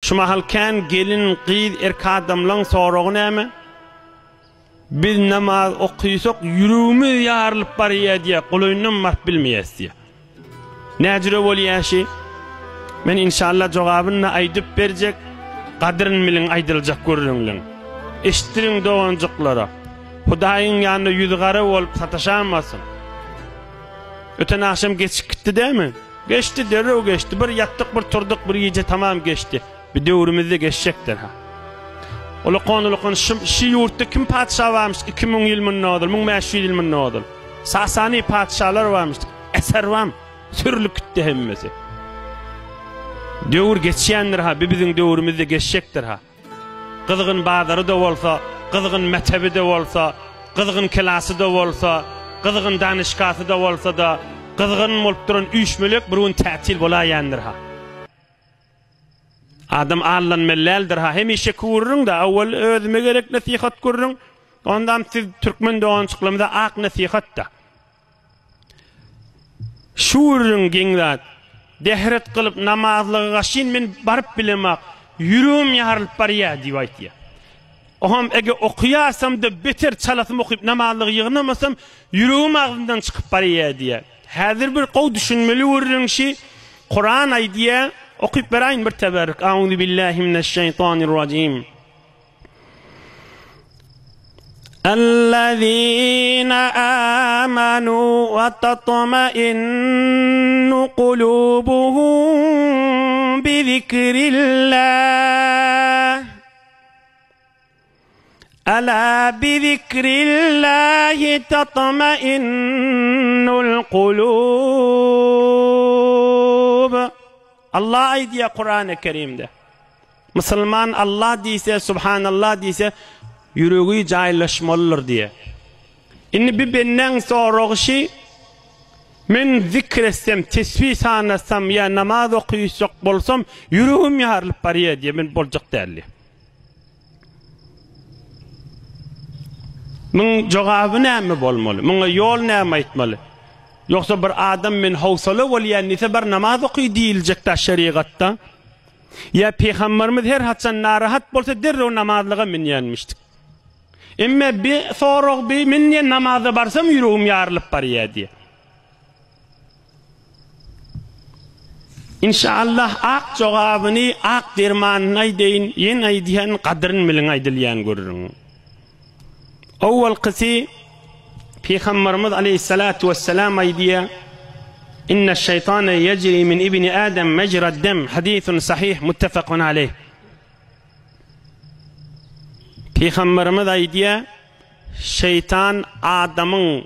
Şu mahal kän gelin, gyz, erk adamlaň soragy näme? Biz namaz okysak ýüregimiz ýarylyp barýa diýýä, golaýyndan baryp bilmeýäs diýýä. Näjüre bolýa şi? Men inşallah jogabyny-da aýdyp berjek, gadyryn biliň aýdyljak gürrüňleň. Eşitdiriň doganjyklara. Hudaýyň ýanynda ýüzi gara bolup sataşamasyn. Öten agşam geçip gitdi dämi? Geçdi, derrew geçdi. Bir ýatdyk, bir turdyk, bir gije tamam geçdi. Bir döwrümizde geçjekdir ha. Ulakan ulakan şu, şu ýurtda kim patyşa barmyş 2000 ýyl mundan ozal, 1500 ýyl mundan ozal. Sasani patyşalar barmyş. Eser barm. Sürülip gitdi hemmesi. Döwür geçýändir ha, bir biziň döwrümizde geçjekdir ha. Gyzgyn bazary-da bolsa, gyzgyn metebi-de bolsa, gyzgyn kelasy-da bolsa, gyzgyn danyşgasy-da bolsa-da, gyzgyn bolup duran üýşmelek bir gün tätil bolaýandyr-ha. Adam aldanmaly däldir-ha. Hemişeki gürrüň-dä, owal özüme gerek nesihat gürrüň, ondam siz türkmen doganjyklarymyza ak nesihat-da. Şu gürrüň geň zat. Dehret kylyp namazlyga gaşyn men baryp bilemak, ýüregim ýarylyp barýar diýip aýtýar. Oham ege okaýarsam-da beter çalasym okyp namazlygy ýygnamasam ýüregim agzymdan çykyp barýar diýýär. Häzir bir gowy düşünmeli gürrüň şi, Kuran aýdýar, okyp beräýin bir teberrük. Auzubillahi mineşşeýtanirrajim. Ellezine amanu we tatmainnu kulubuhum bi zikrillah. Ala bi zikrillahi tatmainnul kulub. Allah aýdýar Kurany Kerimde. Musulman Allah diýse, Subhanallah diýse, ýüregi jaýlaşmalydyr diýýär. Indi bir bendäň soragy şi, Men zikr etsem, tesbih sanasam ýa namaz okyjak bolsam, ýüregim ýarylyp barýar diýýär, men boljak däl diýýär. Muň jogaby näme bolmaly? Muňa ýol näme aýtmaly? Ýogsa bir adam men howsala bolýan diýse, bar namaz oky diýiljek-dä şerigatda. Ýa pygamberimiz her haçan narahat bolsa derrew namazlyga münýänmişdik. Emme bi sorag bi men diýen namaza barsam ýüregim ýarylyp barýa diýe. Inşallah ak jogabyny ak dermanyny aýdaýyn ýene aýdýan gadyryn biliň aýdylýan gürrüň. Owalkysy Pygamberimiz aleýhissalatu wessalam aýdýar, Inne şeýtane ýejri min ibni Adem mejrad dem, hadisun sahih muttefakun aleýh. Pygamberimiz aýdýar, Şeýtan adamyň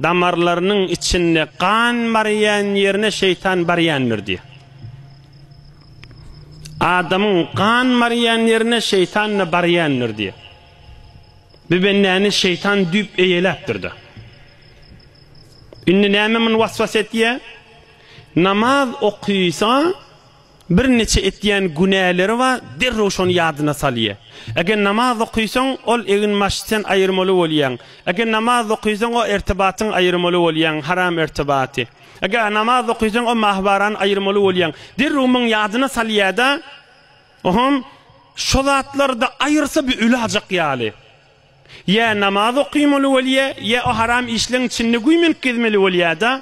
damarlarynyň içinde gan barýan ýerine şeýtan barýandyr diýýär. Adamyň gan barýan ýerine şeýtan-da barýandyr diýýär. Bu bendäni şeýtan düýp eýeläpdir-de. Indi näme muny waswas etýär? Namaz okysa, birniçe etýän günäleri bar, derrew şony ýadyna salýar. Eger namaz okysaň, ol egin-başy sen aýyrmaly bolýaň. Eger namaz okysaň, o ertibatyňy aýyrmaly bolýaň, haram ertibaty. Eger namaz okysaň, o mahbarany aýyrmaly bolýaň. Derrew muň ýadyna salýar-da, Oham şo zatlary-da aýyrsa bir ölajak ýaly. Ýa namaz okymaly bolýa, ýa o haram işleň içinde güýmenip gezmeli bolýa-da.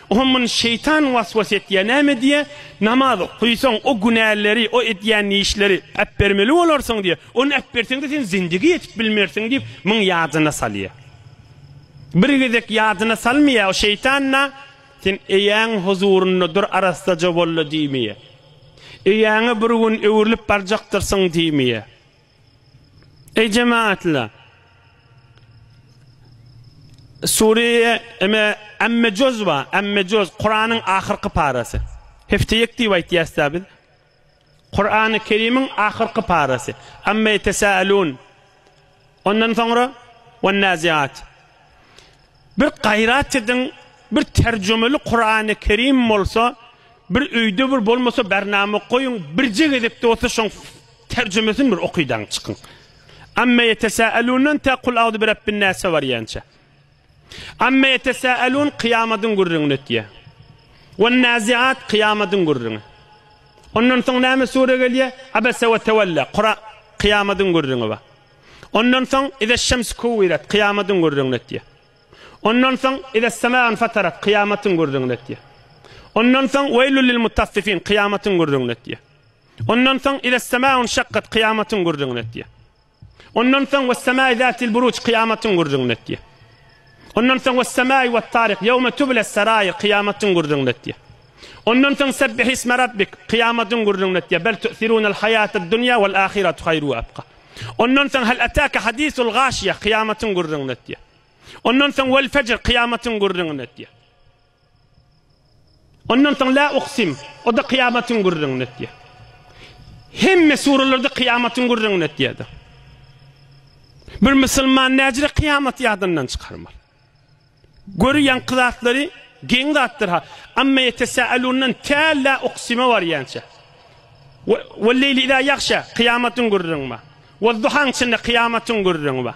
Oham muny şeýtan was-was etýä. Näme diýýä? Namaz okysaň, o günäleri, o edýän işleri äpbermeli bolarsyň diýýä. Ony äpberseň-de sen zindigi ýetip bilmersiň diýip, muň ýadyna salýa. Bir gezek ýadyna salmaýa o şeýtan-da, sen eýäň huzurynda dur arassaja bol-da diýmeýä. Eýäňe bir gün öwrülip barjakdyrsyň diýmeýär. Eý jemagatlar! Sure eme Amme juz bar, Amme juz Kuranyň ahyrky parasy. Hefteýek diýip aýtýas-da biz. Kurany Kerimiň ahyrky parasy. Amme ýetesälun. Ondan soňra Wan-naziat. Bir gaýrat ediň, bir terjümeli Kurany Kerim bolsa, bir öýde bir bolmasa bernama goýuň, birje gezekde bolsa şoň terjümesini bir okydaň çykyň. Amme ýetesälundan tä Kul auzu birebbin-näse barýança. Amme ýetesälun kyýamadyň gürrüňini etýär. Wan-naziat kyýamadyň gürrüňi. Ondan soň näme sure gelýär? Abese we tewelle, Kura, kyýamadyň gürrüňi bar. Ondan soň Izeş-şems kuwwiret, kyýamadyň gürrüňini etýär. Ondan soň Ize's-semâ infatarat, kyýamatyň gürrüňini etýär. Ondan soň Weýlül lil-mutaffifin, kyýamatyň gürrüňini etýär. Ondan soň Ize's-semâ inşakkat, kyýamatyň gürrüňini etýär. Ondan soň Wes-semâi zâtil buruç, kyýamatyň gürrüňini etýär. Ondan soň Wes-semâi wet-taryk, ýewme tubles-seraýir, kyýamatyň gürrüňini etýär. Ondan soň Sebbihisme rabbik, kyýamatyň gürrüňini etýär. Bel tu'sirunel haýatad-dunýa wel-âhiratu haýru we abka. Ondan soň Hel etâke hadisul gâşiýe, kyýamatyň gürrüňini etýär. Ondan soň Wel-fejr, kyýamatyň gürrüňini etýär. Ondan soň La uksim, o-da kyýamatyň gürrüňini etýär. Hemme suralarda kyýamatyň gürrüňini etýär-de. Bir musulman näjire kyýamaty ýadyndan çykarmaly. Göri ýaňky zatlary geň zatdyr ha. Amma ýetesâelûndan tä La uksime barýança. Wel-leýli izâ ýagşa, kyýamatyň gürrüňi bar. Wed-duhaň içinde kyýamatyň gürrüňi bar.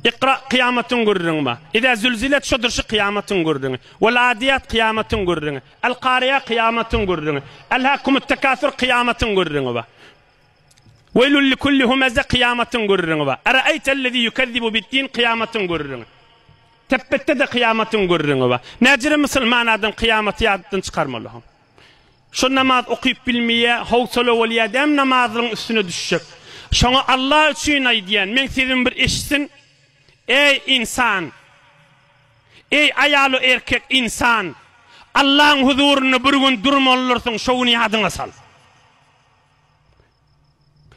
Ikra, kyýamatyň gürrüňi bar. Izâ zülzilet şodur şu kyýamatyň gürrüňi. Wel-adiýat kyýamatyň gürrüňi. El-Kariýa kyýamatyň gürrüňi. Elhâkumut-tekâsür kyýamatyň gürrüňi bar. Weýlül likulli humeze kyýamatyň gürrüňi bar. Eraeýtellezî ýukezzibu bid-din kyýamatyň gürrüňi. Tepbetde-de kyýamatyň gürrüňi bar. Näjere musulman adam kyýamaty ýatdan çykarmaly hom. Şo namaz okyp bilmeýä, howsala bolýa däm namazlygyň üstüne düşjek. Şoňa Allah üçin aýdýan, meň sesimi bir eşitsin. Eý ynsan! Eý aýalu erkek ynsan! Allaň huzurynda bir gün durmalydyrsyň, şo güni ýadyňa sal.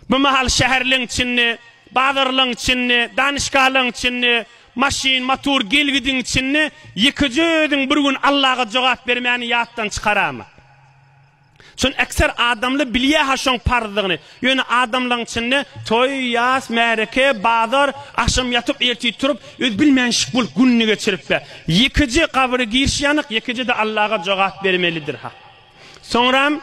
Bu mahal şäherleň içinde, bazarlaň içinde, danyşgalaň içinde, maşyn, motor gel-gidiň içinde ýekeje özüň bir gün Allaga jogap bermäni ýatdan çykarama. Şony ekser adamlar bilýär-ha şoň parzdygyny. Ýöne adamlaň içinde toý, ýas, märeke, bazar, agşam ýatyp, ertir turup, öz bilmänşik bolup gününi geçirip-de, ýekeje gabyra giriş ýanyk, ýekeje-de Allaga jogap bermelidir-ha. Soňram.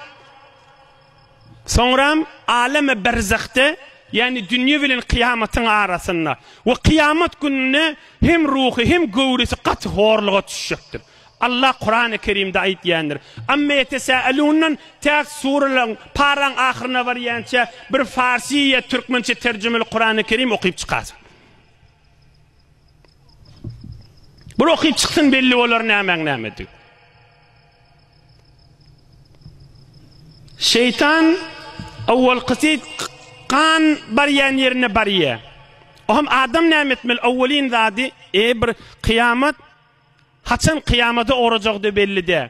Soňram aleme berzahde, ýagny dünýe bilen kyýamatyň arasynda we kyýamat gününde hem ruhy hem göwresi gaty horluga düşjekdir. Allah Kurany Kerimde aýtýandyr, Amme ýetesâelûndan tä suralaryň, paraň ahyryna barýança bir farsy ýa türkmençe terjimeli Kurany Kerim okyp çykarsyň. Bir okyp çyksyn belli bolar nämäň nämedigi. Şeýtan owalkysy gan barýan ýerine barýar. Ohm adam näme etmeli? Owalyn zady, e bir kyýamat haçan kyýamada orajagy belli däl.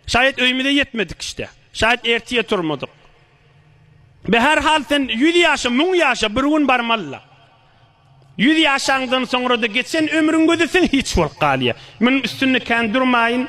Şaýat öýümize ýetmedik işte. Şaýat ertiye turmadyk. Be her hal sen 100 ýaşa, 1000 ýaşa bir gün barmaly. 100 ýaşaňdan soňra-da geçen ömrüň gözüsin hiç bolup galýar. Munuň üstünde kän durmaýyn.